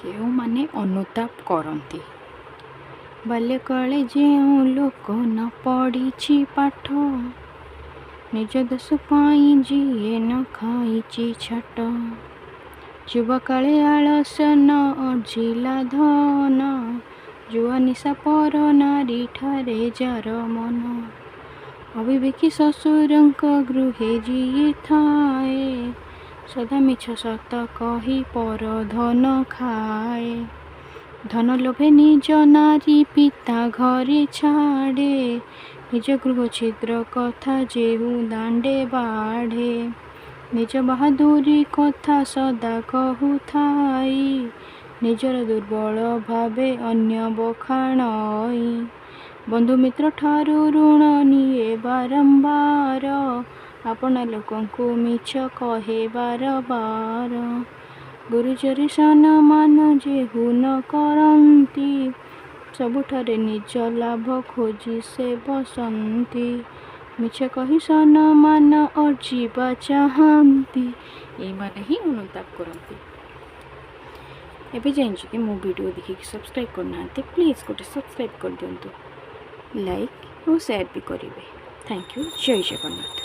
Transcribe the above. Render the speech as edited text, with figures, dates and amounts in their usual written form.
କେଉଁମାନେ ଅନୁତାପ କରନ୍ତି? ବାଲ୍ୟକାଳେ ଯେଉଁ ଲୋକ ନ ପଢ଼ିଛି ପାଠ, ନିଜ ଦୋଷ ପାଇଁ ଯିଏ ନ ଖାଇଛି ଛାଟ, ଯୁବାକାଳେ ଆଳସ୍ୟ ନ ଅର୍ଜିଲା ଧନ, ଜୁଆ ନିଶା ପର ନାରୀ ଠାରେ ଯାର ମନ, ଅବିବେକୀ ଶ୍ୱଶୁରଙ୍କ ଗୃହେ ଯିଏ ଥାଏ, ସଦା ମିଛ ସତ କହି ପର ଧନ ଖାଏ, ଧନ ଲୋଭେ ନିଜ ନାରୀ ପିତା ଘରେ ଛାଡ଼େ, ନିଜ ଗୃହ ଛିଦ୍ର କଥା ଯେହୁ ଦାଣ୍ଡେ ବାଢ଼େ, ନିଜ ବାହାଦୁରୀ କଥା ସଦା କହୁଥାଇ, ନିଜର ଦୁର୍ବଳ ଭାବେ ଅନ୍ୟ ବଖାଣଇ, ବନ୍ଧୁମିତ୍ର ଠାରୁ ଋଣ ନିଏ ବାରମ୍ବାର, ଆପଣା ଲୋକଙ୍କୁ ମିଛ କହେ ବାର ବାର, ଗୁରୁଜରେ ସନମାନ ଯେହୁ ନ କରନ୍ତି, ସବୁଠାରେ ନିଜ ଲାଭ ଖୋଜି ସେ ବସନ୍ତି, ମିଛ କହି ସନମାନ ଅର୍ଜିବା ଚାହାନ୍ତି, ଏଇମାନେ ହିଁ ଅନୁତାପ କରନ୍ତି। ଏବେ ଯାଏଁ ଯଦି ମୋ ଭିଡ଼ିଓ ଦେଖିକି ସବସ୍କ୍ରାଇବ୍ କରିନାହାନ୍ତି, ପ୍ଲିଜ୍ ଗୋଟେ ସବସ୍କ୍ରାଇବ୍ କରିଦିଅନ୍ତୁ, ଲାଇକ୍ ଓ ସେୟାର ବି କରିବେ। Thank you. Jay Jagannath.